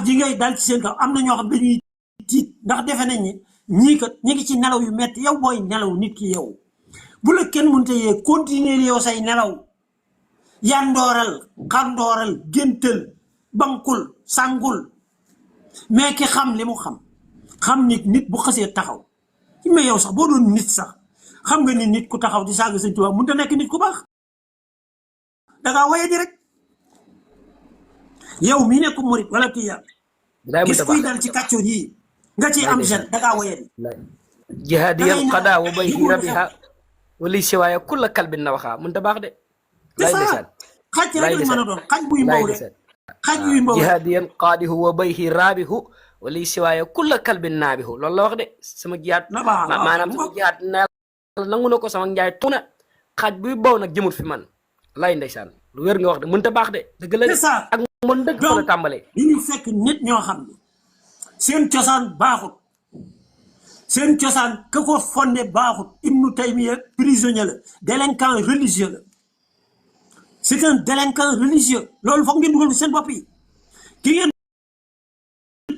ji ngay dal ci seen kaw am na ñoo xam dañuy tiit ndax defe nañ ni ñii kat ñi ngi ci nelaw yu metti yow booy nelaw nit ki yow bu la kenn mënta yee continuer yow say nelaw yandooral xandooral géntal bankul sàngul mais ki xam li mu xam nit bu xasee taxaw mais yow sax boo doon nit sax xam nga ni nit ku taxaw di saaga Sëñ Tuubaa mënut a nekk nit ku baax dangaa waye di rek yow mii nekk murit wala tijaan gis kuy dal ci kàccoor yi nga ciy am gene dangaa waye di jihaadiyal qadaa wa bayhi rabiha wali siwaaya kulla kalbin na waxaa mënut a baax de lay ndeysaan xaj rek lañ mën a doon xaj buy mbaw rek xaj buy mbaw jihaadiyan qaadihu wa bayhi raabihu wali siwaaya kulla kalbin naabihu loolu la wax de sama jihaad maanaam sama jihaad na nangu na ko sama njaay tuuna xaj buy baw nag jëmut fi man lay ndeysaan lu wér nga wax de mënut a baax de dëgg la ak mën dëgg fa la tàmbalee li ñu fekk nit ñoo xam ne seen cosaan baaxut seen cosaan ka ko fonde baaxut Ibnu Taymiya prisonnier la délinquant religieux la c'est un délinquant religieux loolu foog ngeen dugal seen bopp yi ki ngeen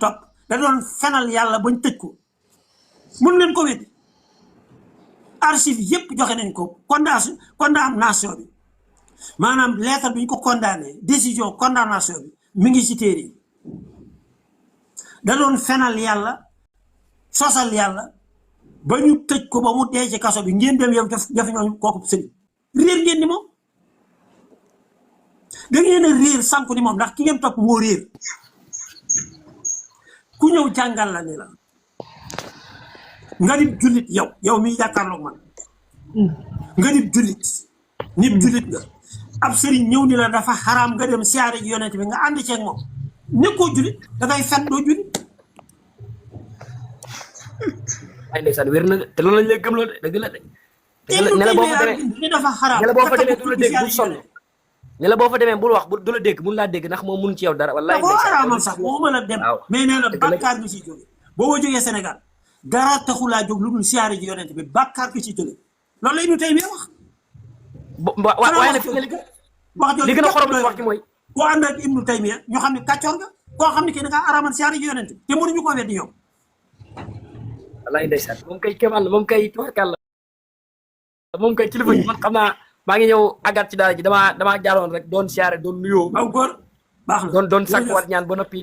topp da doon fenal yàlla bañ tëj ko mun leen ko weddi archive yépp joxe nañ ko condamnation bi maanaam lettre bi ñu ko condamné décision condamnation bi mi ngi ci téere yi da doon fenal yàlla sosal yàlla ba ñu tëj ko ba mu dee ci kaso bi ngeen dem yow def ñooñu kooku sëriñ réer ngeen ni moom da ngeen a réer sànku ni moom ndax ki ngeen topp moo réer ku ñëw jàngal la ni la nga nit jullit yow miy jàkkaarloog man nga nit jullit nga ab sëriñ ñëw ni la dafa xaraam nga dem siyaare ji yonent bi nga ànd ceeg moom nekkoo jullit dangay fen doo jullit ay ndeysaan wér na te loolu lañ lay gëmloo de dëgg la de ne la boo fa demee dafa xaraam ne la boo fa demee du la dégg bul sonn ne la boo fa demee bul wax du la dégg mun laa dégg ndax moom mun ci yow dara wallaay boo araamal sax boo mën a dem mais nee na bàkkaar nga ciy jóge boo jógee Sénégal dara taxulaa jóg lu dul siyaare ji yonent bi bàkkaar nga ciy jóge loolu la Ibnu Taymiya wax waaye nag fi nga li gën a xorom wax ci mooy koo ànd ak Ibnu Taymiya ñoo xam ne kàccoor nga koo xam ne kii da ngaa araamal siyaare ji yonent bi te mënuñu ko weddi ñoom wallaay ndeysaan moom kay kéemaan la moom kay tubarkàlla moom kay kilifa gi man xam naa maa ngi ñëw àggat ci daara ji damaa jaaroon rek doon siyaare doon nuyoo waaw góor baax na doon sàkkuwaat ñaan ba noppi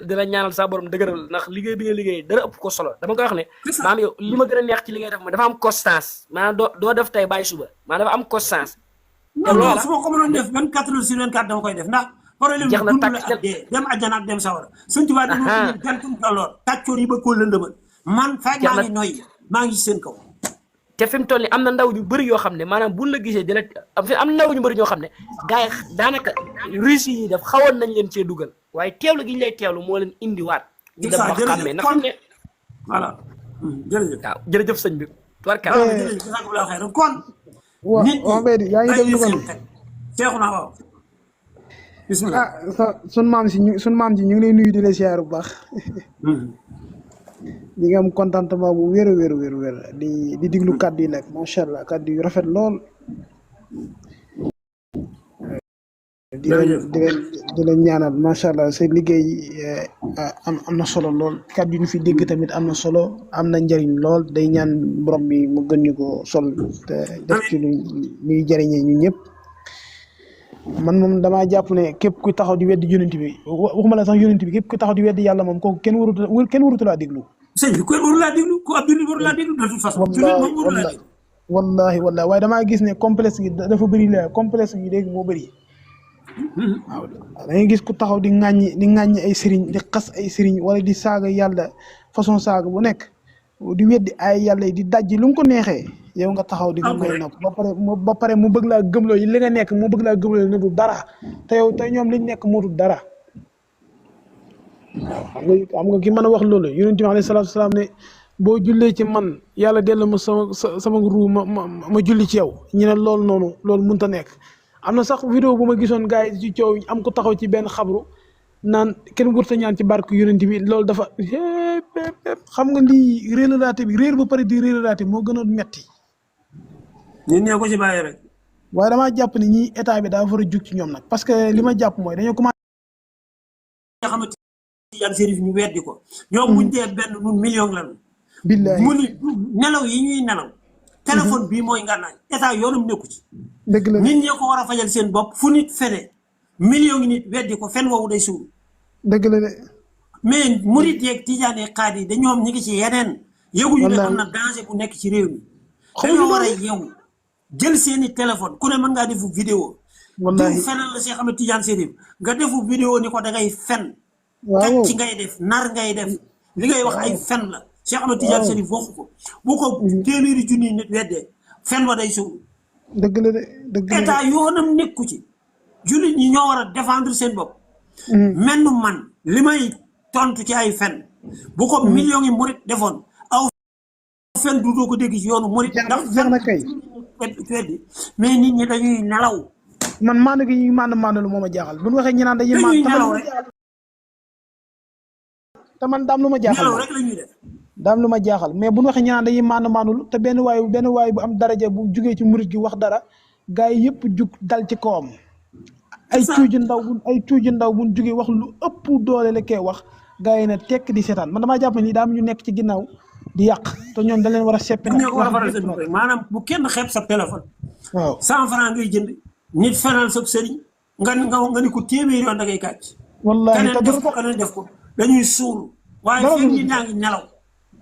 di la ñaanal sa borom dëgëral ndax liggéey bi nga liggéey dara ëpp ko solo dama koy wax ne maanaam yow li ma gën a neex ci li ngay def mooy dafa am constance maanaam doo def tey bàyyi suba maanaam dafa am constance non su ma ko mënoon def 24 heures sur 24 dama koy def ndax problème bi dund la ak dee dem àjjana ak dem sawara Sëñ Tuubaa dañu gantum taloor tàccoor yi ba koo lëndëmal man fekk maa ngi noyyi maa ngi seen kaw te fi mu toll nii am na ndaw ñu bëri yoo xam ne maanaam buñ la gisee dina am na ndaw ñu bëri ñoo xam ne gars yi daanaka réussi yi def xawoon nañ leen cee dugal waaye teewlu gi ñu lay teewlu moo leen indiwaat. ñu dem ba xàmmee ndax ne voilà jërëjëf. waaw jërëjëf sëñ bi. tubarkalla jërëjëf kon. nit ñi yaa ngi déglu kon seexu naa waaw. bismillah sun maam ji ñu ngi lay nuyu di la siyaar bu baax. di nga am contentement bu wér di diglu kàddu yi nag macha allah kàddu yu rafet lool. di leen ñaanal macha allah sa liggéey am na solo lool kàddu yi ñu fi dégg tamit am na solo am na njëriñ lool day ñaan borom bi mu gën ñu ko sol te def ci luy jëriñee ñun ñëpp. man moom damaa jàpp ne képp ku taxaw di weddi yonent bi waxuma la sax yonent bi képp ku taxaw di weddi yàlla moom kooku kenn warutu laa déglu. sëñ bi kenn waru laa déglu ku ab jullit waru laa déglu de toute façon. wallahi waaye damaa gis ne complexe gi dafa bëri la complexe gi léegi moo bëri. waaw da ngay gis ku taxaw di ŋàññi ay sëriñ di xas ay sëriñ wala di saaga yàlla façon saaga bu nekk di weddi ay yàlla yi di dajji lu mu ko neexee yow nga taxaw di may nopp ba pare mu bëgg laa gëmloo yi li nga nekk mu bëgg laa gëmloo ne du dara te yow te ñoom liñ nekk moo du dara. waaw xam nga ki mën a wax loolu yonent bi alayhi salaatu salaam ne boo jullee ci man yàlla dellu ma sama ruu ma julli ci yow ñu ne loolu noonu loolu mënut a nekk. am na sax vidéo bu ma gisoon gars yi ci coow am ko taxaw ci benn xabru naan kenn wurta ñaan ci barke yonent bi loolu dafa xam nga lii réeralaate bi réer ba pare di réeralaate moo gën a metti. ñun ñoo ko ci bàyyi rek. waaye damaa jàpp ne ñii état bi daa war a jug ci ñoom nag parce que li ma jàpp mooy dañoo commencé. Tidiane Chérif ñu weddi ko ñoom buñ dee benn nun million lan billahi mu ni nelaw yi ñuy nelaw téléphone bii mooy ngànnaay état yoonam nekku ci dëgg la nit ñee ko war a fajal seen bopp fu nit fene million nit weddi ko fen woowu day suur dëgg la de mais murit yeeg tijaan yeeg xaad yi da ñoom ñi ngi ci yeneen yëguñu ne Wallahi. am na danger bu nekk ci réew mi Xamuñu dañoo war a loolu. yeewu jël seeni téléphone ku ne mën ngaa defu vidéo wallahi diw fenal la Cheikh Ahmed Tidiane Chérif nga defu vidéo ni ko da ngay fen waaw ci ngay def nar ngay def li ngay wax ay fen la Cheikh Ahmed Tidiane Chérif waxu ko bu ko téeméeri junni nit weddee fen wa day suur dëgg la de dëgg la de état yoonam nekku ci jullit ñi ñoo war a défendre seen bopp menn man li may tontu ci ay fen bu ko millions yi murit defoon aw fen du doo ko dégg ci yoonu murit ndax jeex na kay weddi mais nit ñi dañuy nelaw man maandu gi ñuy maandu lu moo ma jaaxal bu ñu waxee ñu naan dañuy dañuy maandu nelaw rek te man daam lu ma jaaxal nelaw rek la ñuy def daam lu ma jaaxal mais bu ñu waxee ñu naan dañuy maandu te benn waay bu am daraja bu jugee ci murit gi wax dara gars yi yëpp jug dal ci kawam ay cuuji ndaw buñ jugee wax lu ëpp doole la koy wax gars yi ne tekk di seetaan man damaa jàpp ni daam ñu nekk ci ginnaaw di yàq te ñoom da leen war a seppi ñoo ko war a faral seen bopp rek maanaam bu kenn xeeb sa téléphone waaw 100 francs ngay jënd nit fenal sa sëriñ nga ni ko téeméeri yoon da ngay kàcc wallahi keneen def ko keneen def ko dañuy suul waaye dara fii du- nit ñaa ngi nelaw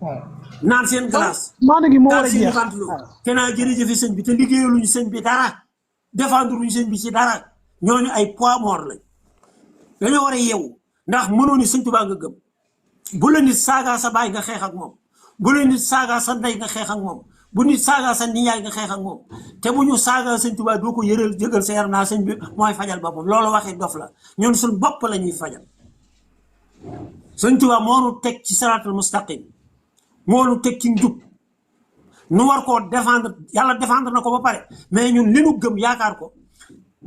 waaw naan seen glace maandu gi moo war daal a seen jeex ventilo te naa jërëjëfe sëñ bi te liggéeyaluñu sëñ bi dara défendre luñu sëñ bi ci dara ñooñu ay poids mort lañ dañoo war a yeewu ndax mënoo ni sëñ Tuubaa nga gëm bu la nit saagaa sa baay nga xeex ak moom bu la nit saagaa sa ndey nga xeex ak moom bu nit saagaa sa nijaay nga xeex ak moom te bu ñu saagaa sëñ Tuubaa doo ko yëral jëgal sa yaram naa sëñ bi mooy fajal boppam loolu waxi dof la ñun suñ bopp la ñuy fajal sëñ Tuubaa moo nu teg ci siraatal mustaqim moo nu teg ci njub nu war koo défendre yàlla défendre na ko ba pare mais ñun li nu gëm yaakaar ko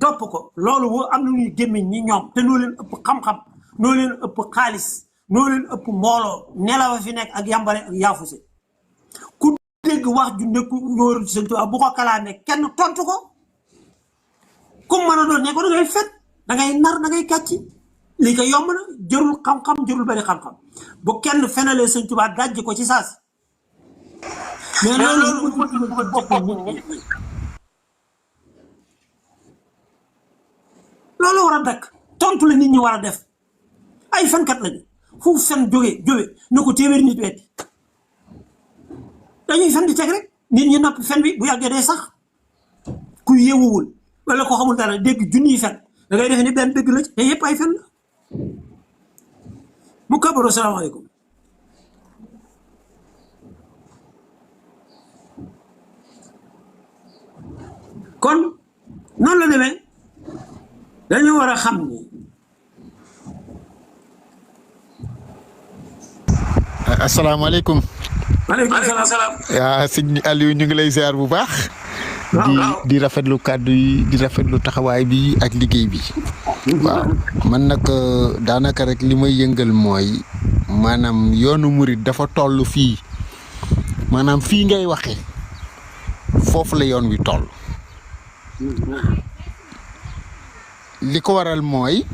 topp ko loolu woo am na ñuy gémmiñ ñi ñoom te noo leen ëpp xam-xam noo leen ëpp xaalis noo leen ëpp mbooloo nelaw fi nekk ak yambale ak yaafuse ku dégg wax ju nekku ñóoru ci sëñ Tuubaa bu ko kalaamee kenn tontu ko comme mën a doon ne ko da ngay fet da ngay nar da ngay kàcci lii ko yomb na jërul xam-xam jërul bari xam-xam bu kenn fenalee sëñ Tuubaa dajj ko ci saas mais loolu bopp nit ñi loolu war a dakk tontu la nit ñi war a def ay fenkat lañu fu fen jóge na ko téeméeri nit weddi dañuy fen di teg rek nit ñi napp fen bi bu yàggee day sax ku yeewuwul wala ko xamul dara dégg junniy fen da ngay defe ni benn dëgg la ci te yëpp ay fen la mu kabaru salaamaaleykum kon noonu la demee dañu war a xam ni asalaamaaleykum. maaleykum salaam. yaa sëñ Aliou ñu ngi lay ziar bu baax. di rafetlu kàddu yi di rafetlu taxawaay bi ak liggéey bi. waaw man nag daanaka rek li may yëngal mooy maanaam yoonu murit dafa toll fii maanaam fii ngay waxe foofu la yoon wi toll. li ko waral mooy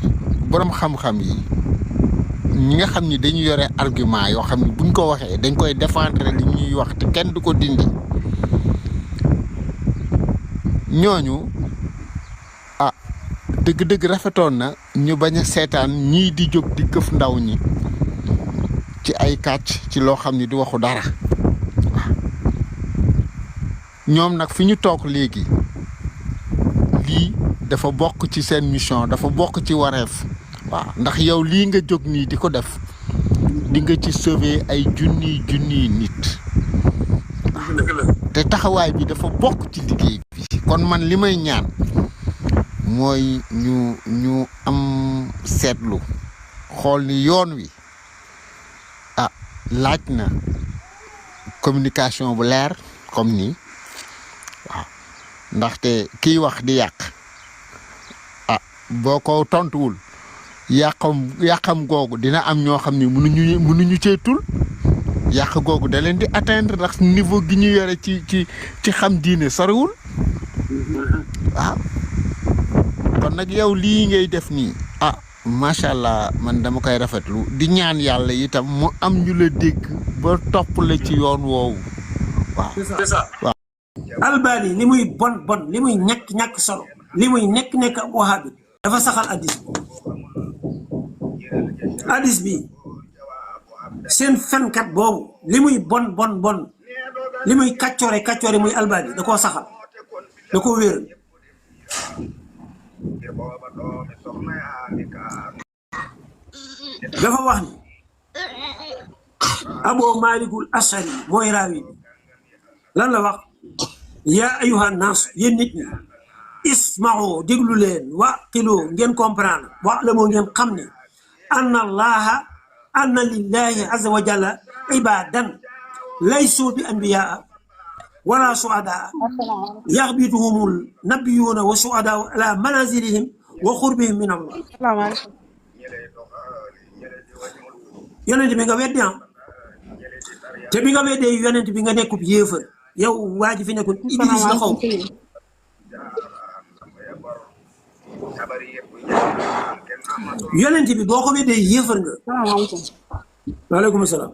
boroom xam-xam yi ñi nga xam ni dañu yore argument yoo xam ni buñ ko waxee dañ koy défendre li ñuy wax te kenn du ko dindi ñooñu dëgg-dëgg rafetoon na ñu bañ a seetaan ñii di jóg di këf ndaw ñi ci ay kàcc ci loo xam ni du waxu dara ñoom nag fi ñu toog léegi lii dafa bokk ci seen mission dafa bokk ci wareef waaw ndax yow lii nga jóg nii di ko def di nga ci sauver ay junniy nit te taxawaay bi dafa bokk ci liggéey bi kon man li may ñaan mooy ñu am seetlu xool ni yoon wi laaj na communication bu leer comme nii waaw ndaxte kiy wax di yàq boo ko tontuwul yàqam googu dina am ñoo xam ni mënuñu cee tul yàq googu da leen di atteindre ndax niveau gi ñu yore ci xam diine soriwul waaw kon nag yow lii ngay def nii macha allah man dama koy rafetlu di ñaan yàlla itam mu am ñu la dégg ba topp la ci yoon woowu waaw. waaw. Albani li muy bon li muy ñàkk solo li muy nekk ab wahabi dafa saxal hadis bi seen fenkat boobu li muy bon li muy kàccoore muy Albani da koo saxal da koo wéeral dafa wax ni Abu Malikul Ashari mooy raawi bi lan la wax yaa ayuha naas yéen nit ñi isma'u déglu leen waqilu ngeen comprendre wa la moo ngeen xam ne anna lillahi azza wa jalla ibadan laysu bi anbiyaa wala suadaa yaxbituhumul nabiyuuna wa suadaa ala manazilihim wa xurbihim min allah yonent bi nga weddi te bi nga weddee yonent bi nga nekkub yéefar yow waa ji fi nekkul Iblis la xaw yonent bi boo ko weddee yéefar nga. waaleykum salaam.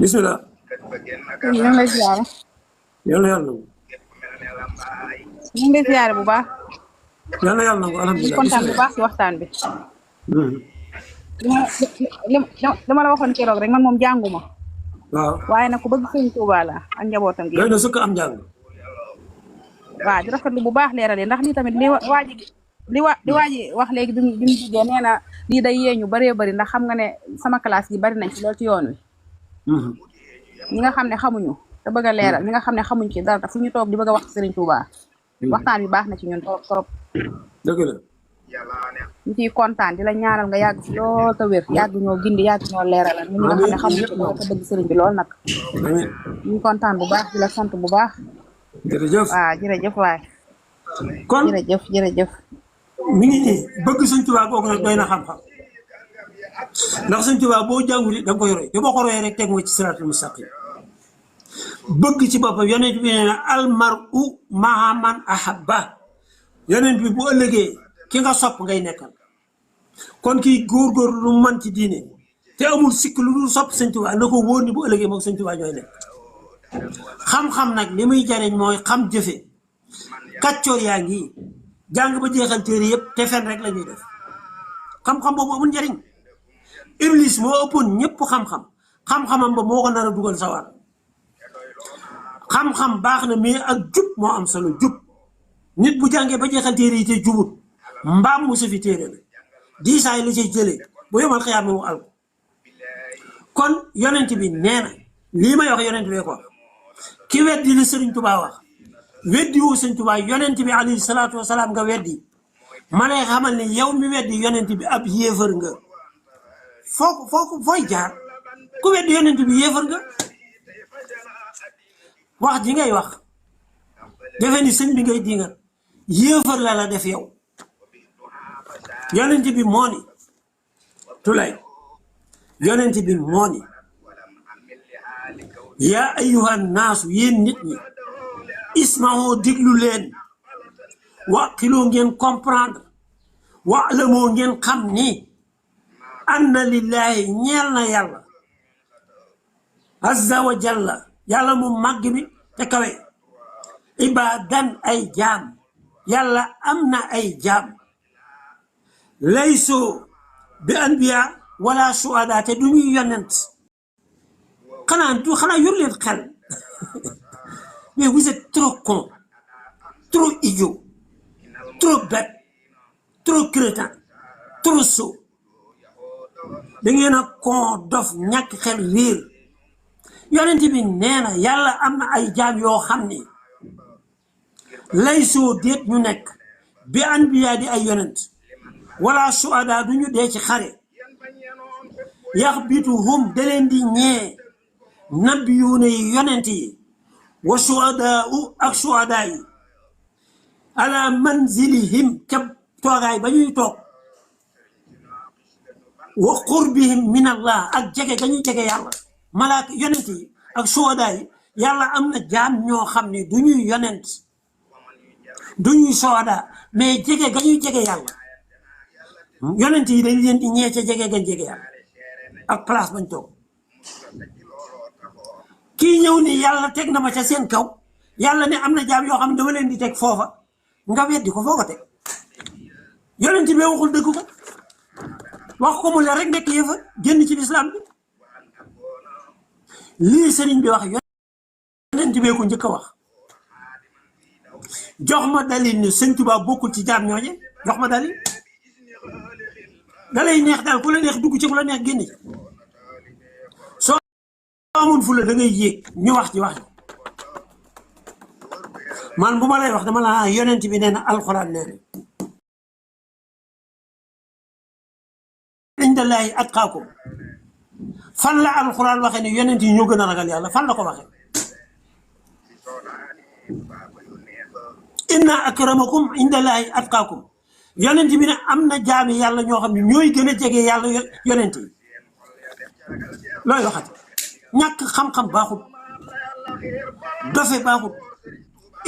bismillah. ñu ngi lay ziare. yàlla yàlla nangu. ñu ngi lay ziare bu baax. yàlla yàlla nangu alhamdulilah. kontaan bu baax ci waxtaan bi. li ma la waxoon keroog rek man moom jànguma. waaw waaye nag ku bëgg Sëriñ Tuubaa la ak njabootam gi. doy na sëkk am njàng. waaw di rafetlu bu baax leeral yi ndax lii tamit li waaji wax léegi bi mu duggee nee na lii day yee ñu bëree bëri ndax xam nga ne sama classe gi bari nañ ci loolu ci yoon wi. ñi nga xam ne xamuñu te bëgg a leeral ñi nga xam ne xamuñ ci dara fu ñu toog di bëgg a wax Sëriñ Tuubaa. waxtaan bi baax na ci ñun trop. dëgg la. ñu ciy kontaan di la ñaanal nga yàgg fi lool te wér yàgg ñoo gindi yàgg ñoo leeralal ñun ñi nga xam ne xamuñu ci dara te bëgg sëriñ bi lool nag. ñu kontaan bu baax di la sant bu baax. jërëjëf waaw jërëjëf waay. kon jërëjëf. mi ngi nii bëgg Sëñ Tuubaa kooku nag doy na xam-xam ndax Sëñ Tuubaa boo jàngul da nga koy roy te boo ko royee rek teg nga ci siraatul mustaqim bëgg ci boppam yonent bi nee na almaru ma'a man ahabba yonent bi bu ëllëgee ki nga sopp ngay nekkal kon kii góorgóorlu lu man ci diine te amul sikk lu dul sopp Sëñ Tuubaa na ko wóor ni bu ëllëgee moom Sëñ Tuubaa ñooy nekk xam-xam nag li muy jariñ mooy xam jëfe kàccoor yaa ngi jàng ba jeexal téere yëpp te fen rek la ñuy def xam-xam boobu amul njariñ Iblis moo ëppoon ñëpp xam-xamam ba moo ko nar a dugal sawar xam-xam baax na mais ak jub moo am solo jub nit bu jàngee ba jeexal téere yi te jubut mbaam mu sa fi téere la diisaay la cay jëlee bu yomal xiyaam mu al kon yonent bi nee na lii may wax yonent bee ko wax ki weddi li Sëriñ Tuubaa wax weddi woo Sëriñ Tuubaa yonent bi alayhi salaatu wasalaam nga weddi ma lay xamal ne yow mi weddi yonent bi ab yéefar nga fooy jaar ku weddi yonent bi yéefar nga wax ji ngay wax defe ni sëñ bi ngay dingal yéefar la def yow yonent bi moo ni tulay yonent bi moo ni yaa ayyuhan naasu yéen nit ñi isma'u déglu leen waqiloo ngeen comprendre wa'lamoo ngeen xam ni anna lillahi ñeel na yàlla azza wa jalla yàlla mu màgg mi te kawe ibadan ay jaam yàlla am na ay jaam layso bi anbiya wala suada te du ñuy yonent xanaa yor leen xel mais vous êtes trop con trop idiot trop bête trop crétin trop sot da ngeen a con dof ñàkk xel réer yonent bi nee na yàlla am na ay jaam yoo xam ni lay soo déet ñu nekk bi anbiya di ay yonent wala suada du ñu dee ci xare yaxbituhum da leen di ñee nabiyuuna yi yonent yi wa suadaa ak suadaa yi ala manzilihim ca toogaay ba ñuy toog wa qurbihim min allah ak jege ga ñuy jege yàlla malaaka yonent yi ak suadaa yi yàlla am na jaam ñoo xam ne du ñuy yonent du ñuy suadaa mais jege ga ñuy jege yàlla yonent yi dañ leen di ñee ca jege gañ jege yàlla ak place bañ toog kii ñëw ni yàlla teg na ma ca seen kaw yàlla ne am na jaam yoo xam ne dama leen di teg foofa nga weddi ko foo ko teg yonent bi waxul dëgg ko wax ko mu la rek nekk yëfa génn ci lislaam bi lii sëriñ bi wax yonent bee ko njëkk a wax jox ma dalil ni sëñ Tuubaa bokkul ci jaam ñooñe jox ma dalil da lay neex daal ku la neex dugg ci ku la neex génn ci soo amul fu la da ngay yéeg ñu wax ci wax ji man bu ma lay wax dama la yonent bi nee na alxuraan nee na indallaahi atqaakum fan la alxuraan waxee ne yonent yi ñoo gën a ragal yàlla fan la ko waxee inna akramakum indallaahi atqaakum yonent bi ne am na jaami yàlla ñoo xam ne ñooy gën a jege yàlla yonent yi looy waxati ñàkk xam-xam baaxut dofe baaxut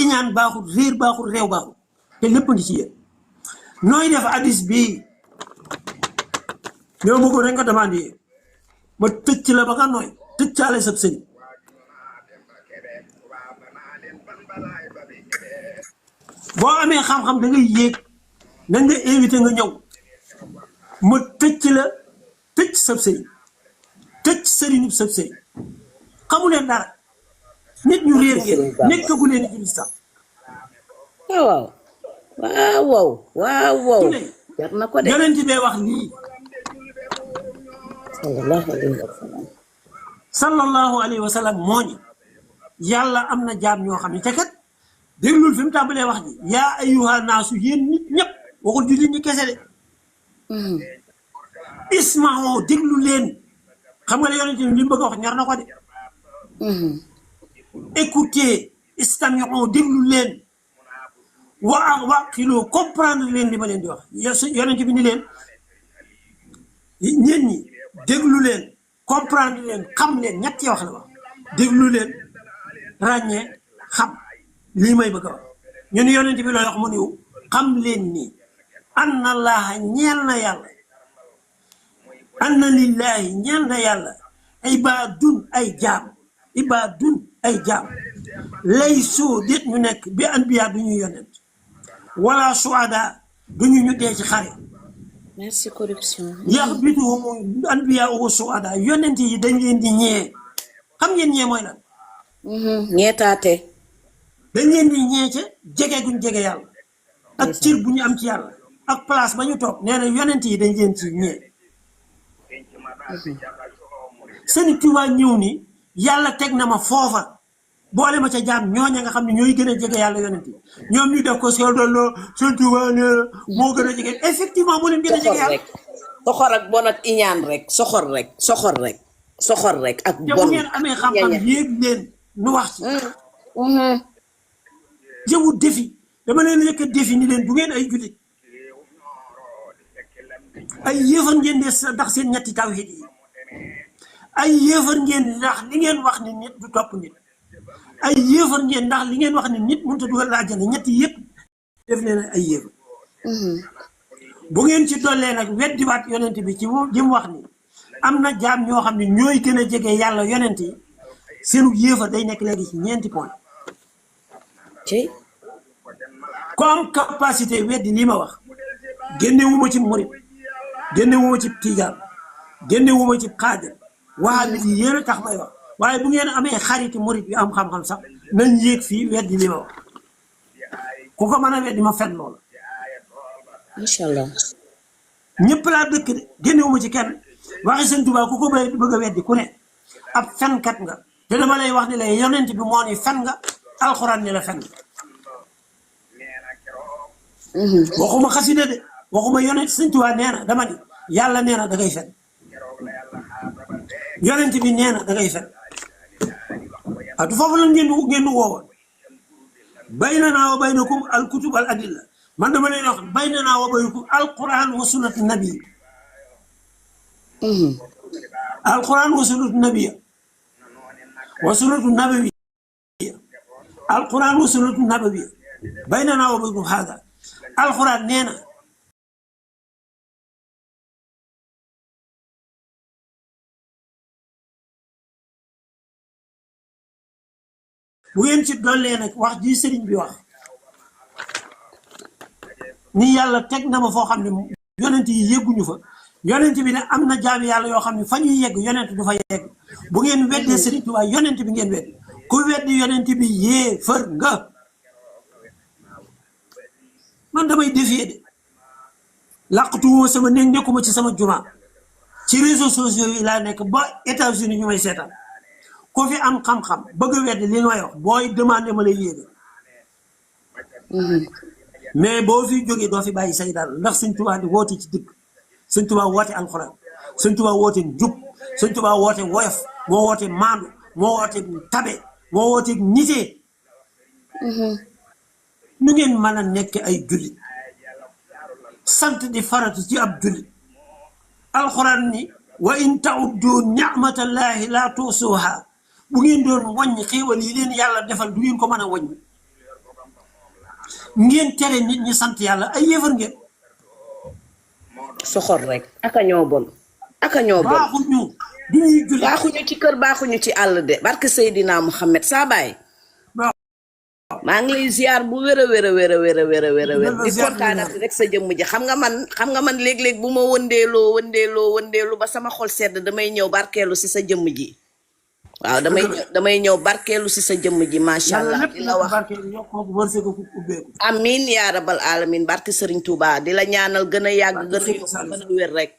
iñaan baaxut réer baaxut réew baaxut te lépp ngi ci yéen nooy def hadis bii ñoo bëggoon rek nga demandé ma tëcc la ba nga nooy tëccaale sab sëñ boo amee xam-xam da ngay yéeg nañ nga invité nga ñëw ma tëcc la tëcc sab sëñ tëcc sëriñu sab sëñ xamu leen dara nit ñu réer ngeen nekkagu leen ci lislam waaw waaw waaw waaw jar na ko de yonent bee wax lii sallallahu alayhi wa sallam moo ñi yàlla am na jaam ñoo xam ne te kat déglul fi mu tàmbalee wax ji yaa ayyuha naasu yéen nit ñëpp waxul jullit ñi kese de ismao déglu leen xam nga ne yonent bi li mu bëgg a wax ñor na ko de écoutez istami'u déglu leen waqiloo comprendre leen li ma leen di wax yonent bi ni leen ñeen ñi déglu leen comprendre leen xam leen ñetti wax la wax déglu leen ràññee xam lii may bëgg a wax ñu ni yonent bi looy wax mu niw xam leen ni anna allaha ñeel na yàlla anna lillahi ñeel na yàlla ibaadun ay jaam lay soo déet ñu nekk bi anbiya du ñu yonent wala suada du ñu dee ci xare merci corruption yax bituhum anbiya wa suada yonent yi dañ leen di ñee xam ngeen ñee mooy lan ñeetaate dañ leen di ñee ca jege guñ jege yàlla ak cër bu ñu am ci yàlla ak place ba ñu toog nee na yonent yi dañ leen ci ñee Sëñ Tuubaa ñëw ni yàlla teg na ma foofa boole ma ca jaam ñooña nga xam ne ñooy gën a jege yàlla yonent yi ñoom ñu def ko soo doon Sëñ Tuubaa ne moo gën a jege effectivement moo leen gën a jege yàlla soxor ak bon ak iñaan rek soxor rek ak te bu bon ngeen amee xam-xam yéeg leen nu wax ci jëwu défi dama leen yëkk défi ni leen bu ngeen ay jullit ay yéefar ngeen de ndax seen ñetti tawhid yi ay yéefar ngeen ndax li ngeen wax ni nit du topp nit ay yéefar ngeen ndax li ngeen wax ni nit mënut a dugal àjjana ñetti yëpp def leen ay yéefar bu ngeen ci dollee nag weddiwaat yonent bi ci jëm wax ni am na jaam ñoo xam ne ñooy gën a jege yàlla yonent yi seenu yéefar day nekk léegi ci ñeenti point ku am capacité weddi lii ma wax génnewuma ci murit génnewuma ci tijaan génnewuma ci xaadir wahabit yi yéen a tax may wax waaye bu ngeen amee xariti murit yu am xam-xam sax nañ yéeg fii weddi li ma wax ku ko mën a weddi ma fen loola incha allah ñëpp laa dëkk de génnewuma ci kenn waxi Sëñ Tuubaa ku ko bëgg a weddi ku ne ab fenkat nga te dama lay wax ni la yonent bi moo ni fen nga alxuraan ni la fen nga waxuma xasida de waxuma yonent Sëñ Tuubaa nee na dama ni yàlla nee na da ngay fen yonent bi nee na da ngay fen du foofu la ngeen woowoon baynanaa wa baynakum al kutub al adilla man dama leen wax baynanaa wa baynakum al quran wa sunnati nabi al quran wa sunnatu nabiya wa sunnatu nabawiya al quran wa sunnatu nabawiya baynanaa wa baynakum hada alxuraan nee na bu ngeen ci dollee nag wax ji sëriñ bi wax ni yàlla teg na ma foo xam ne yonent yi yegguñu fa yonent bi ne am na jaami yàlla yoo xam ne fa ñuy yegg yonent du fa yegg bu ngeen weddee sëriñ Tuubaa yonent bi ngeen wedd ku weddi yonent bi yéefar nga man damay défier de làqatuwoo sama néeg nekkuma ci sama juma ci réseaux sociaux yi laa nekk ba États-Unis ñu may seetaan ko fi am xam-xam bëgg a weddi li may wax booy demandé ma lay yéega mais boo fi jógee doo fi bàyyi say daal ndax sëñ Tuubaa di woote ci dëgg sëñ Tuubaa woote alxuraan sëñ Tuubaa woote njub sëñ Tuubaa woote woyof moo woote maandu moo woote tabe moo woote nitee nu ngeen mën a nekk ay jullit sant di faratu ci ab jullit alxuraan ni wa in ta'uddu ni'matallahi la tusuha bu ngeen doon wàññi xéewal yi leen yàlla defal du ngeen ko mën a wàññi ngeen tere nit ñi sant yàlla ay yéefar ngeen soxor rek aka ñoo bon aka ñoo bon baaxuñu du ñuy jullit baaxuñu ci kër baaxuñu ci àll de barke Seydina Muhammad saa baay maa ngi lay ziar bu wér a wér a wér a wér a wér a wér a wér di kontaanati rek sa jëmm ji xam nga man léeg-léeg bu ma wëndeelu ba sama xol sedd damay ñëw barkeelu si sa jëmm ji waaw damay ñëw barkeelu si sa jëmm ji macha allah di la wax amin yaa rabal alamin barke Serigne Touba di la ñaanal gën a yàgg gën a yokk gën a wér rek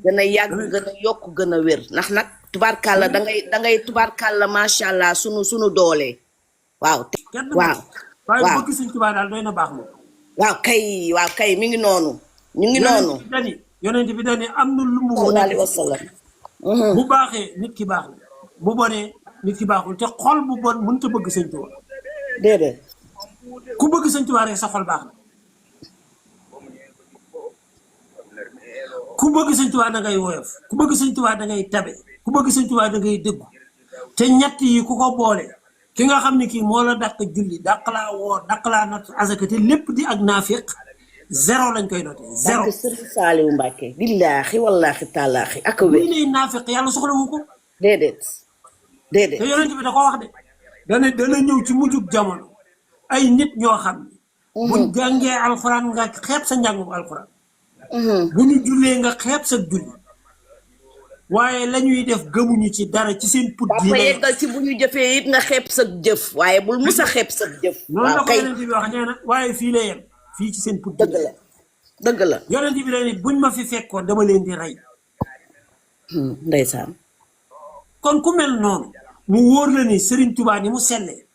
gën a yàgg gën a yokk gën a wér ndax nag tubaarkàlla dangay tubaarkàlla macha allah sunu doole waaw waaye bëgg sëñ Tuubaa daal doy na baax moom waaw kay mi ngi noonu ñu ngi noonu yonent bi dani am na lu mu sallallahu alayhi wa sallam bu baaxee nit ki baax la bu bonee nit ki baaxul te xol bu bon mënut a bëgg sëñ Tuubaa déedéet ku bëgg sëñ Tuubaa rek sa xol baax na ku bëgg sëñ Tuubaa da ngay woyof ku bëgg sëñ Tuubaa da ngay tabe ku bëgg sëñ Tuubaa da ngay dëggu te ñett yi ku ko boole ki nga xam ne kii moo la dàq julli dàq laa woor dàq laa natt azaka te lépp di ak naafiq zéro lañ koy noté zéro. Sëriñ Saaliw Mbàkke billaahi wallaahi taalaahi ak wér. lii lay naafiq yàlla soxla wu ko. déedéet. te yonent bi da ko wax de. dana ñëw ci mujjug jamono ay nit ñoo xam ne. buñ jàngee alxuraan nga xeeb sa njàngum alxuraan. bu ñu jullee nga xeeb sa julli. waaye la ñuy def gëmuñu ci dara ci seen put di yeggal ci bu ñu jëfee it nga xeeb sa jëf waaye bul mus a xeeb sa jëf. noonu la ko yonent bi wax nee na waaye fii la yem fii ci seen put dëgg la yonent bi la ni buñ ma fi fekkoon dama leen di rey. ndeysaan. kon ku mel noonu mu wóor la ni Serigne Touba ni mu sellee.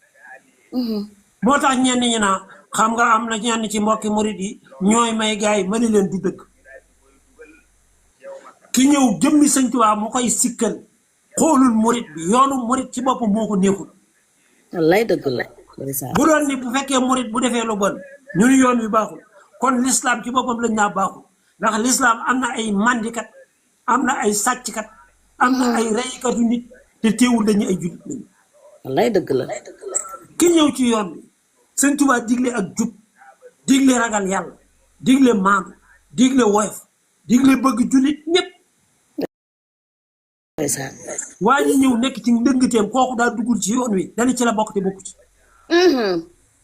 moo tax ñenn ñi naa xam nga am na ñenn ci mbokki murid yi ñooy may gars yi ma ne leen du dëgg. ki ñëw jëmmi sëñ Tuubaa mu koy sikkal xoolul murit bi yoonu murit ci boppam moo ko neexul. wallaay dëgg la. bu doon ni bu fekkee murit bu defee lu bon ñun yoon wi baaxul kon l'islam ci boppam lañ naa baaxul ndax l'islam am na ay mandikat am na ay sàcckat am na ay reykatu nit te teewul dañu ay jullit lañu. wallaay dëgg la. ki ñëw ci yoon bi sëñ Tuubaa digle ak jub digle ragal yàlla digle maandu digle woyof digle bëgg jullit ñëpp. waa ñi ñëw nekk ci ndëngteem kooku daal duggul ci yoon wi dana ci la bokk te bokku ci.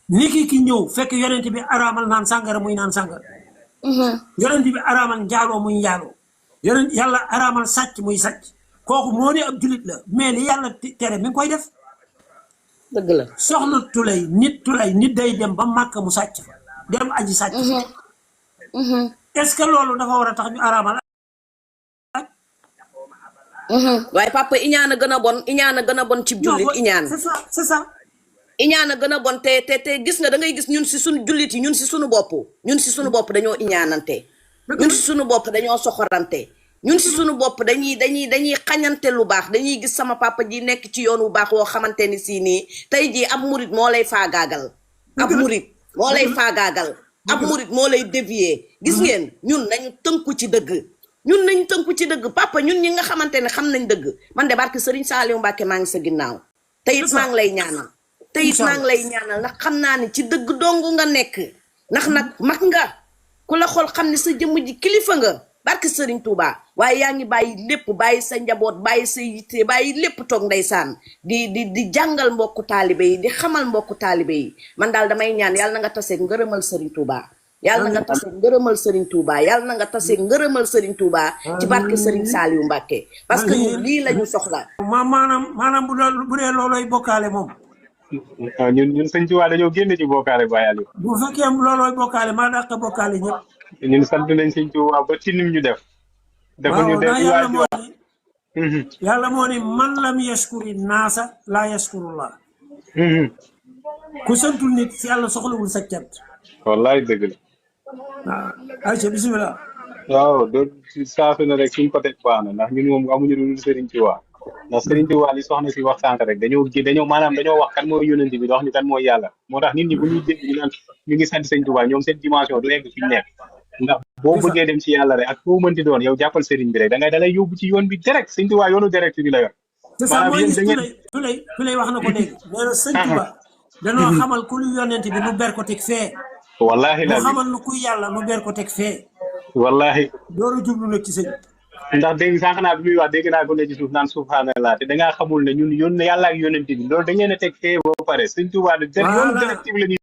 ni ki ñëw fekk yonent bi araamal naan sàngara muy naan sàngara. yonent bi araamal njaaloo muy njaaloo. yonent yàlla araamal sàcc muy sàcc kooku moo ne ab julit la mais li yàlla tere mi ngi koy def. dëgg la soxna tulay nit day dem ba màkk mu sàcc fa dem aji sàcc. est-ce que loolu dafa war a tax ñu araamal. waaye papa iñaan a gën a bon ci jullit iñaan c'est ça iñaan a gën a bon te gis nga da ngay gis ñun si suñu jullit yi ñun si suñu bopp dañoo iñaanante ñun si suñu bopp dañoo soxorante ñun si suñu bopp dañuy xañante lu baax dañuy gis sama papa ji nekk ci yoon wu baax woo xamante ni si nii tey jii ab murit moo lay faagaagal ab murit moo lay dévier gis ngeen ñun nañu tënku ci dëgg papa ñun ñi nga xamante ne xam nañ dëgg man de barke Serigne Saliou Mbacke maa ngi sa ginnaaw te it maa ngi lay ñaanal ndax xam naa ne ci dëgg dong nga nekk ndax nag mag nga ku la xool xam ne sa jëmm ji kilifa nga barke Serigne Touba waaye yaa ngi bàyyi lépp bàyyi sa njaboot bàyyi sa yitte bàyyi lépp toog ndeysaan di jàngal mbokku taalibe yi di xamal mbokku taalibe yi man daal damay ñaan yàlla na nga taseeg ngërëmal Serigne Touba yàlla na nga taseeg ngërëmal Serigne Touba yàlla na nga taseeg ngërëmal Serigne Touba ci barke Serigne Saliou Mbacké parce que ñun lii la ñu soxla. maanaam bu dee loolooy bokkaale moom. waaw ñun sëñ Tuubaa dañoo génn ci bokkaale Baye Aliou. bu fekkee loolooy bokkaale maa dàq bokkaale ñëpp. ñun sant nañ sëñ Tuubaa ba ci nim ñu def. defuñu def yàlla moo ni man lam yashkuri naasa laa yashkurullah. ku santul nit si yàlla soxlawul sa cant. wallaay dëgg la. waaw ayca bisimilah. waaw doo saa su ne rek suñ ko teg baax na ndax ñun moom amuñu lu dul Serigne Touba ndax Serigne Touba li soxna si wax sànq rek dañoo maanaam dañoo wax kan mooy yónent bi wax ñu kan mooy yàlla moo tax nit ñi bu ñuy dégg ñu naan ñu ngi sant Serigne Touba ñoom seen dimension du egg fi ñu nekk ndax boo bëggee dem ci yàlla rek ak foo mënti doon yow jàppal Serigne bi rek dalay yóbbu ci yoon bi direct Serigne Touba yoonu direct bi la yor. c'est ça mooy tulay wax na ko léegi nee na Serigne Touba danoo xamal ku lu yónent bi nu ber ko teg fee. wallahi la mu xamal nu kuy yàlla nu ber ko teg fee. wallahi loolu jublu nag ci sëñ ndax dégg sànq naa bi muy wax dégg naa ko ne ci suuf naan subhanallah te dangaa xamul ne ñun yónn yàlla ak yónent bi loolu da ngeen a teg fee ba pare Sëñ Tuubaa de yoonu directive la ñuy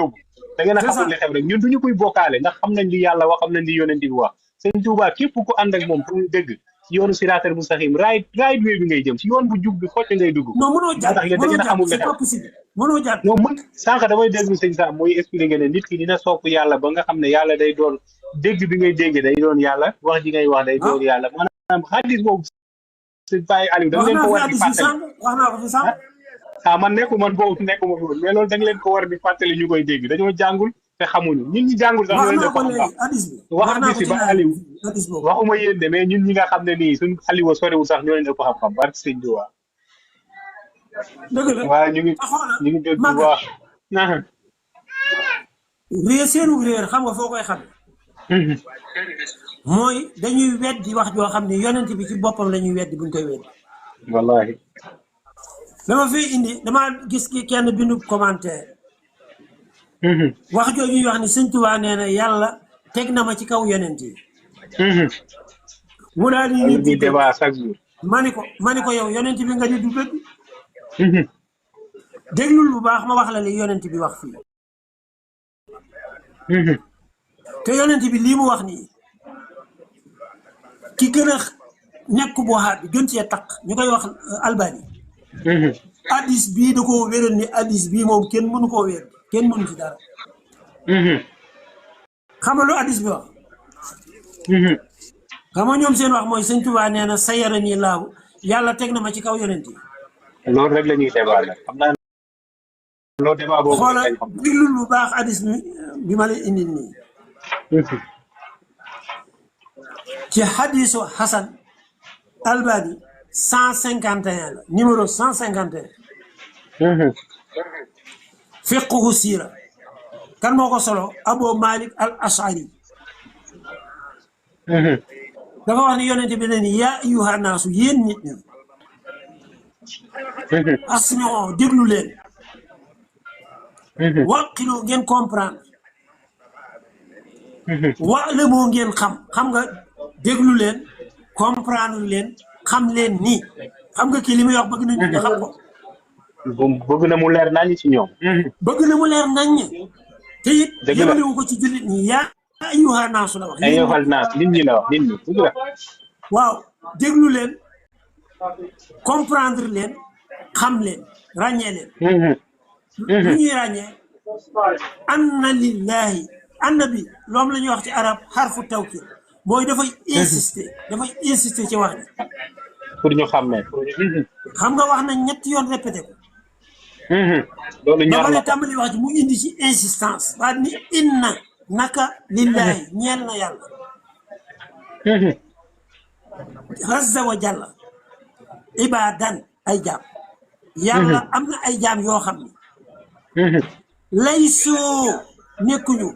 yóbbu da ngeen a xamul ne xew rek ñun duñu koy bokkaale ndax xam nañ li yàlla wax xam nañ li yónent bi wax Sëñ Tuubaa képp ku ànd ak moom pour mu dëgg ci yoonu siraatal mustaqiim right way bi ngay jëm ci yoon bu jub bi xocc ngay dugg non mënoo jàpp tax yéen da ngeen a xamul ne xew mënoo jàpp non man sànq damay déglu sëñ Sam mooy expliqué ne nit ki dina sopp yàlla ba nga xam ne yàlla day doon dégg bi ngay dégg day doon yàlla wax ji ngay wax day doon yàlla maanaam xadis boobu sëñ Baye Aliou da ngeen ko war di fàttali wax naa ko fi sànq man nekkuma fi mais loolu da nga leen ko war di fàttali ñu koy dégg dañoo jàngul te xamuñu ñun ñi jàngul sax ñoo leen def xam-xam wax hadis bi Baye Aliou waxuma yéen de mais ñun ñi nga xam ne nii suñ Aliou soriwul sax ñoo leen ëpp xam-xam barke sëñ Tuubaa dëgg la waaw ñu ngi dégg bu baax. seenu réer xam nga foo koy xam. mooy dañuy weddi wax joo xam ne yonent bi ci boppam la ñuy weddi buñ koy weddi. wallaahi. dama fi indi dama gis ki kenn bindu commentaire. wax jooju ñuy wax ni Sëñ Tuubaa nee na yàlla teg na ma ci kaw yonent yi. mu daal di débat chaque jour. ma ni ko yow yonent bi nga di du dëgg. déglul bu baax ma wax la li yonent bi wax fii te yonent bi lii mu wax nii ki gën a nekk bu waxaat bi gën cee taq ñu koy wax Albani addis bii da ko wéral ni addis bii moom kenn mënu koo wér kenn mënu ci dara xam nga lu addis bi wax xam nga ñoom seen wax mooy Sëñ Tuubaa nee na sayarani laahu yàlla teg na ma ci kaw yonent yi loolu rek la ñuy débat nag xam naa loolu débat boobu xoolal diglul bu baax hadis bi ma lay indil nii ci hadisu Hasan Albani 151 la numéro 151 fiqhu siira kan moo ko solo Abu Malik al Ashari dafa wax ni yonente bi ne ni yaa ayyuha naasu yéen nit ñi asmi'u déglu leen waqilu ngeen comprendre wa'lamu ngeen xam nga déglu leen comprendre leen xam leen nii xam nga kii li muy wax bëgg nañu nga xam ko bëgg na mu leer nañ ci ñoom bëgg na mu leer nañ te it yemalewu ko ci jullit ñi yaa ayyuha naasu la wax ayyuhal naas nit ñi la wax nit ñi dëgg la waaw déglu leen comprendre leen xam leen ràññee leen lu ñuy ràññee anna lillahi anna bi loom la ñuy wax ci arab xarfu tawkid mooy dafay insister ci wax bi pour ñu xam ne xam nga wax na ñetti yoon répété ko loolu ñaar la tàmbali wax ji mu indi ci insistance waa ni inna naka lillahi ñeel na yàlla azza wa jalla ibadan ay jaam yàlla am na ay jaam yoo xam ne lay soo nekkuñu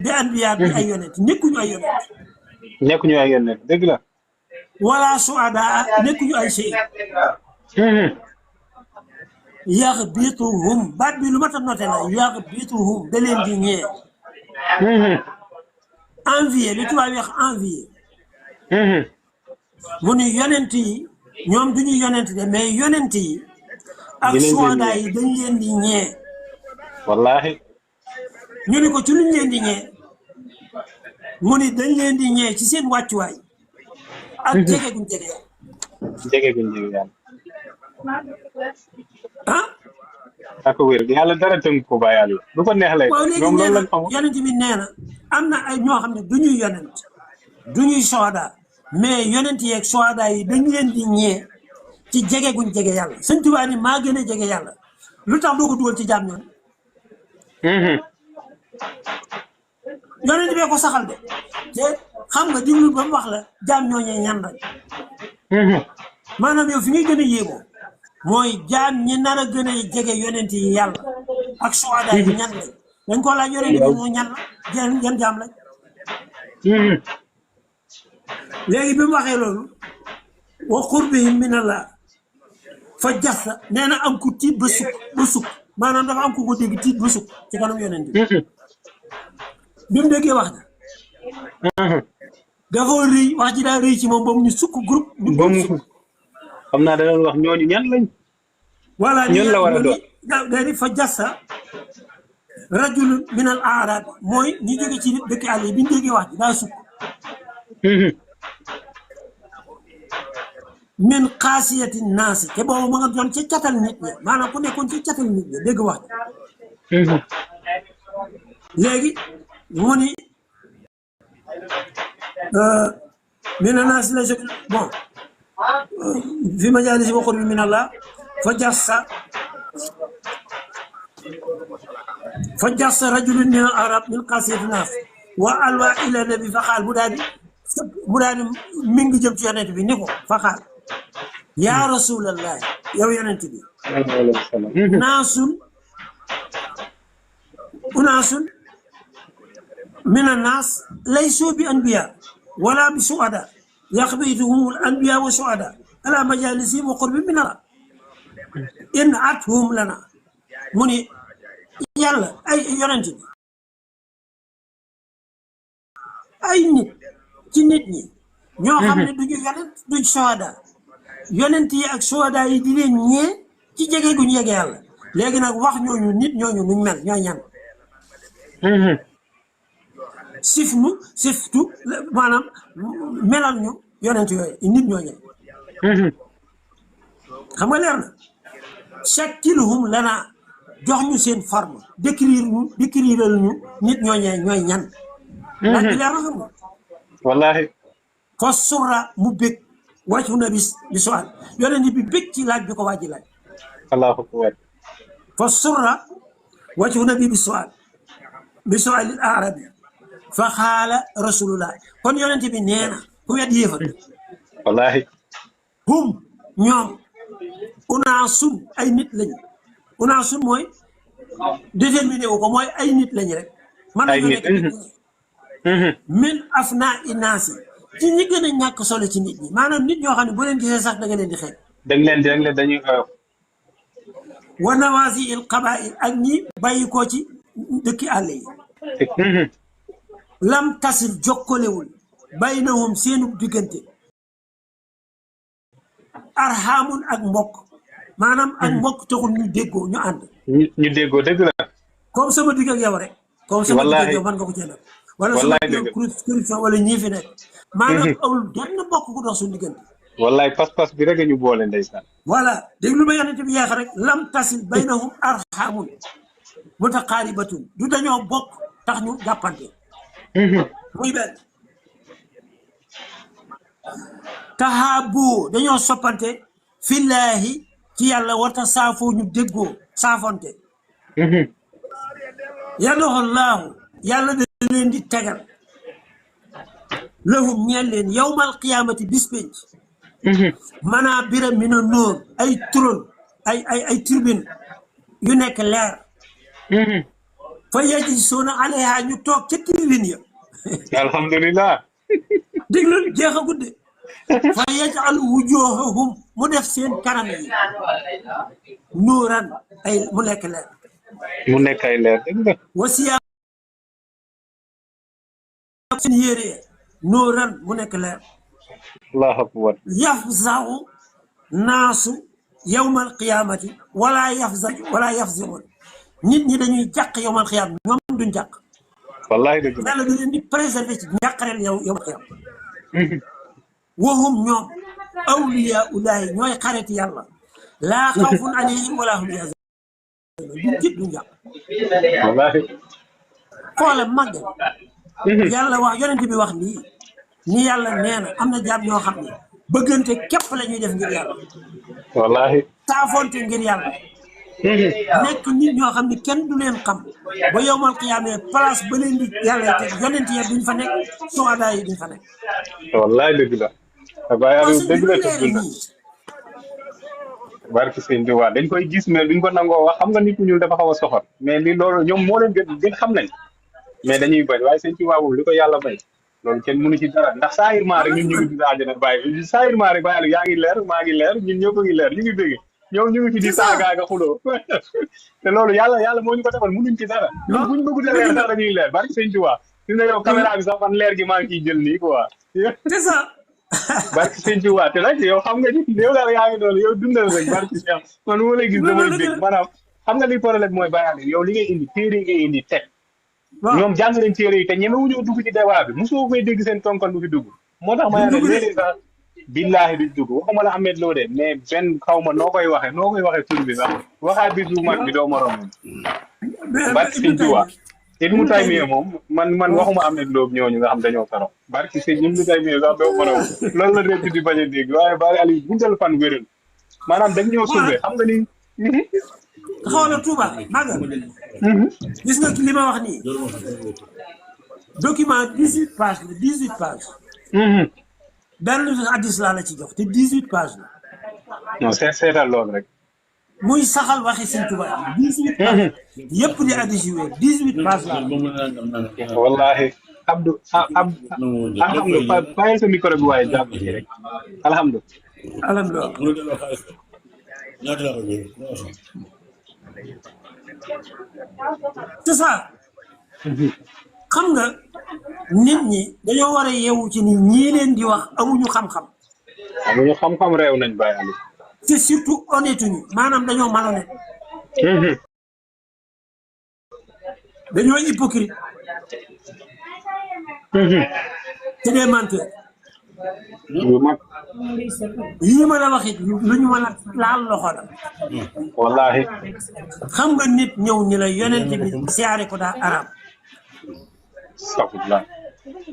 bi anbiya bi ay yonent nekkuñu ay yonent dëgg la wala suada nekkuñu ay sey yaxbituhum baat bi lu ma ta noté la yaxbituhum da leen di ñee envier li tubaab wax envier mu ni yonent yi ñoom duñu yonent de mais yonent yi ak suwada yi dañ leen di ñee wallahi ñu ni ko ci luñ leen di ñee mu ni dañ leen di ñee ci seen wàccuwaay ak jege guñ jege yàlla ah ak wér yàlla dara tënk ko ba yàlla du ko neex lay waaw léegi ñoom nee loolu na lañ xam yonent bi nee na am na ay ñoo xam ne duñuy yonent duñuy suwada mais yonent yeeg suwada yi dañ leen di ñee ci jege guñ jege yàlla Sëñ Tuubaa ni maa gën a jege yàlla lu tax doo ko dugal ci jaam ñoon yonent bee ko saxal de te xam nga diglu ba mu wax la jaam ñooñee ñan lañ maanaam yow fi ngay gën a yéegoo mooy jaam ñi nar a gën a jege yonent yi yàlla ak suwada yi ñan lañ dañ ko laaj yonent bi moo ñan la yan jaam lañ léegi bi mu waxee loolu wa qurbihim minallah fa jassa nee na am ku tiit ba sukk maanaam dafa am ku ko dégg tiit ba sukk ci kanam yonent bi mu déggee wax ji dafa rëy wax ji daa rëy ci moom ba mu ñu sukk groupe ba mu xam naa da doon wax ñooñu ñan lañ voilà ñun la war a doon day di fa jassa rajulun min al aarab mooy ñi jóge ci dëkk àll yi bi ñu déggee wax ji daa sukk min xaasiyati naasi te boobu ma nga doon ca catal nit ñi maanaam ku nekkoon ca catal nit ñi dégg wax ji léegi mu ni mina naasi la jóge bon fi majaalisi wa qurbi min allah fa jassa rajulun min al arab min xaasiyati naas wa alwa ila nabi fa xaal mu daal di mi ngi jëm ci yonent bi ni ko fa xaal yaa rasulallah yow yonent bi unaasun mina naas laysu bi anbiya wala bi suada yaxbituhum al anbiya wa suada ala majalisi wa qurbi min Allah in athum lana mu ni yàlla ay yonent bi ay nit ci nit ñi ñoo xam ne duñu yonent duñ suada yonent yi ak suada yi di leen ñee ci jege guñ yege yàlla léegi nag wax ñooñu nit ñooñu nuñ mel ñooy ñan siftu maanaam melal ñu yonent yooyu nit ñooñu xam nga leer na shakkilhum lana jox ñu seen forme décrire ñu nit ñooñee ñooy ñan ndax bi leer na xam nga wallahi fa surra mu bég wàccu na bi sual yonent bi bég ci laaj bi ko wàjji laaj allahu akbar fa surra wàccu na bi sual al arabi fa xaala rasulullah kon yonent bi nee na ku wet yéefal wallahi hum ñoom unaasun ay nit lañu unaasun mooy déterminé wu ko mooy ay nit lañu rek man nañu nekk min afna inaasi ci ñi gën a ñàkk solo ci nit ñi maanaam nit ñoo xam ne bu leen gisee sax da nga leen di xeeb dañuy wa nawaasi il qabail ak ñi bàyyi koo ci dëkki àll yi lam tasil jokkolewul baynahum seenu diggante arhamun ak mbokk maanaam ak mbokk taxul ñu déggoo ñu ànd ñu déggoo dëgg la comme sama digg ak yow rek comme sama digg ak yow man nga ko jëndal wala sama digg corruption wala ñii fi nekk maanaam amul benn mbokk ku dox suñu diggante wallaay pas-pas bi rek ñu boole ndeysaan voilà déglu ma yonent bi yeex rek lam tasil baynahum arhamun mutaqaaribatun du dañoo bokk tax ñu jàppante muy benn taxaabu dañoo soppante fillaahi ci yàlla warta saafoo ñu déggoo saafonte yaddoxallaahu yàlla da leen di tegal lahum ñeel leen yawmal qiyaamati bis penc manaa bira mi na nóor ay trône ay tribune yu nekk leer fa yajlisuuna alayha ñu toog ca tribune ya alhamdulilah déglu jeex a gudde fa yaj'al wujuhahum mu def seen kanam yi nuuran ay mu nekk leer mu nekk ay leer dëgg la wasiya seen yére nuuran mu nekk leer allahu akbar yafzahu naasu yawmal qiyaamati wala yafzi'un nit ñi dañuy jàq yawmal qiyaam ñoom duñ jàq wallahi dëgg la yàlla du leen di préserver ci njàqareel yawmal qiyaam wahum ñoom awliyaullahi ñooy xarit yàlla laa xawfun alayhim wala hum yahzanun duñ jit duñ jàq wallahi xoola màggal yàlla wax yonent bi wax nii ni yàlla nee na am na jaam ñoo xam ne bëggante képp la ñuy def ngir yàlla wallahi saafonte ngir yàlla nekk nit ñoo xam ne kenn du leen xam ba yowmal qiyaamee place ba leen di yàlla teg yonent ya duñ fa nekk suhadaa yi duñ fa nekk wallahi dëgg la Baye Aliou dëgg la tëdd na barki sëñ bi waa dañ koy gis mais duñ ko nangoo wax xam nga nit ku ñuul dafa xaw a soxor mais li loolu ñoom moo leen gën xam nañ mais dañuy bañ waaye sëñ ci waabu li ko yàlla bay loolu kenn mënu ci dara ndax saayirement rek ñun ñu ngi di àjjana bàyyi saayirement rek Baye Aliou yaa ngi leer maa ngi leer ñun ñëpp a ngi leer ñu ngi dégg ñoom ñu ngi ci di saagaaga xuloo te loolu yàlla moo ñu ko defal mënuñ ci dara ñun buñ bëgg a leer sax dañuy leer barki sëñ ci waa su ne yow caméra bi sax man leer gi maa ngi ciy jël nii quoi c'est ça barki sëñ ci waa te nag yow xam nga ni yow daal yaa ngi doon yow dundal rek barki Cheikh man moo lay gis damay dégg maanaam xam nga li problème mooy Baye Aliou yow li ngay indi téere ngay indi teg ñoom jàng nañ téere yi te ñemewuñu dugg ci débat bi mosoo koy dégg seen tonkon du fi dugg moo tax ma ne léeg-léeg sax billaahi duñ dugg waxuma la Ahmed Lo de mais benn xaw ma noo koy waxee tur bi sax waxaat bis bu mag bi doo morom barki sëñ ci waa Ibnu Taymiyya moom man waxuma Ahmed Lo ñooñu nga xam dañoo faro barki sëñ Ibnu Taymiyya sax doo morom loolu la réew di bañ a dégg waaye Baye Aliou guddal fan wéral maanaam dañ ñoo sauvé xam nga ni xawla Touba maga gis nga li ma wax nii document 18 pages la 18 pages benn hadis laa la ci jox te 18 pages la non seetal loolu rek muy saxal waxi sëñ Touba 18 pages yëpp di hadis yu wér 18 pages la wallahi Abdou alhamdulilah bàyyil sa micro bi waaye jàpp ci rek alhamdulilah c'est ça xam nga nit ñi dañoo war a yeewu ci ni ñii leen di wax amuñu xam-xam réew nañ Baye Aliou te surtout honnête ñu maanaam dañoo malhonnête dañoo hypocrite te des menteurs yii ma la wax it lu ñu mën a laal loxo la wallahi xam nga nit ñëw ni la yonent bi siyaare ko daa arab safut la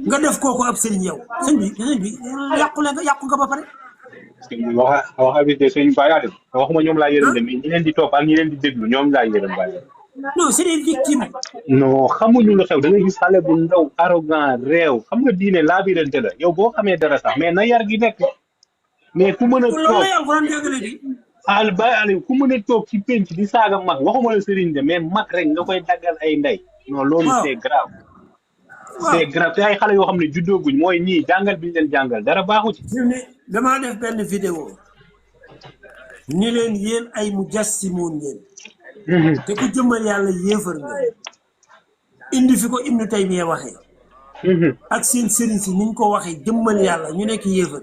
nga def kooku ab sëriñ yow sëñ bi yàqu nga ba pare waxa bi de sëñ Baye Aliou waxuma ñoom laa yërëm de mais ñi leen di topp ak ñi leen di déglu ñoom laa yërëm Baye non c'est des victimes non xamuñu lu xew da ngay gis xale bu ndaw arrogant réew xam nga diine laabirante la yow boo xamee dara sax mais na yar gi nekk mais ku mën a toog Baye Aliou ku mën a toog ci penc di saaga mag waxuma la sëriñ de mais mag rek nga koy daggal ay ndey non loolu c'est grave c'est grave te ay xale yoo xam ne juddooguñ mooy ñii jàngal bi ñu leen jàngal dara baaxu ci damaa def benn vidéo ni leen yéen ay mujassimoon ngeen te ku jëmmal yàlla yéefar nga indi fi ko Ibnu Taymiyya waxee ak seen sëriñ si niñ ko waxee jëmmal yàlla ñu nekk yéefar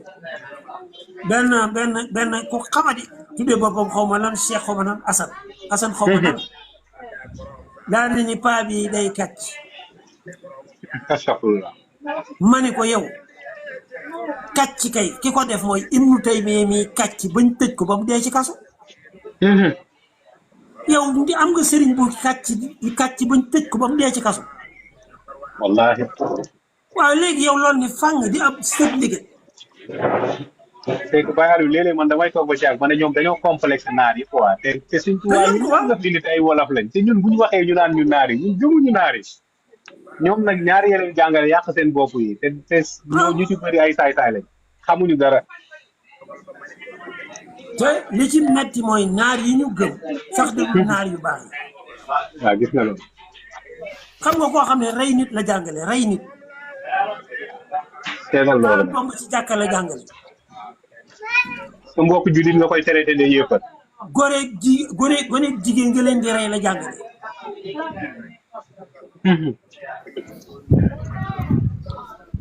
benn ku xamadi tuddee boppam xaw ma lan Cheikh xaw ma nan Assane xaw ma nan daal nañu paa bi day kàcc ma ne ko yow kàcc kay ki ko def mooy Ibnu Taymiyya mi kàcc bañ tëj ko ba mu dee ci kaso yow di am nga sëriñ bu kàcc bañ tëj ko ba mu dee ci kaso wallahi waaw léegi yow loolu ni fàng di am sëb liggéey c'est que Baye Aliou léeg-léeg man damay toog ba ci ak ma ne ñoom dañoo complexe naar yi quoi te suñ tubaab yi ñu di nit ay wolof lañ te ñun bu ñu waxee ñu naan ñu naar yi ñun gëmuñu naar yi ñoom nag ñaari yeneen jàngale yàq seen bopp yi te ñoo ñu ci bëri ay saay-saay lañ xamuñu dara te li ci metti mooy naar yi ñu gëm sax dëgg naar yu baax yi waaw gis na loolu xam nga koo xam ne rey nit la jàngale rey nit seetal loolu tomb ci jàkka la jàngale sa mbokk jullit nga koy traité de yéefar gone jigéen nga leen di rey la jàngale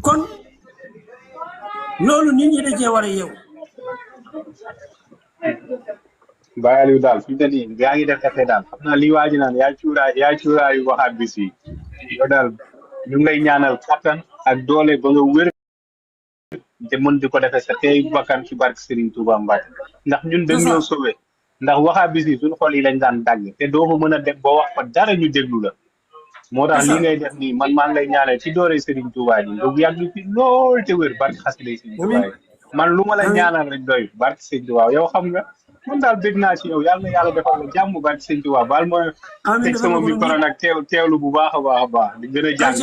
kon loolu nit ñi dajee war a yeew Baye Aliou daal fi mu ne nii yaa ngi def effet daal xam naa li waa ji naan yaa cuuraayu waxaat bis yi yow daal ñu ngi lay ñaanal kattan ak doole ba nga wér te mën di ko defee sa tey bakkan ci barke Serigne Touba Mbacke ndax ñun dañ ñoo sauvé ndax waxaat bis yi suñu xol yi lañ daan dagg te doo ko mën a dem ba wax fa dara ñu déglu la moo tax li ngay def nii man maa ngi lay ñaanal ci doore Serigne Touba ji nga yàgg fi lool te wér barke xasida Serigne Touba man lu ma la ñaanal rek doy barke Serigne Touba yow xam nga man daal bég naa ci yow yàlla na yàlla defal la jàmm barke Serigne Touba baal ma teg sama micro nag teewlu bu baax a baax di gën a jàng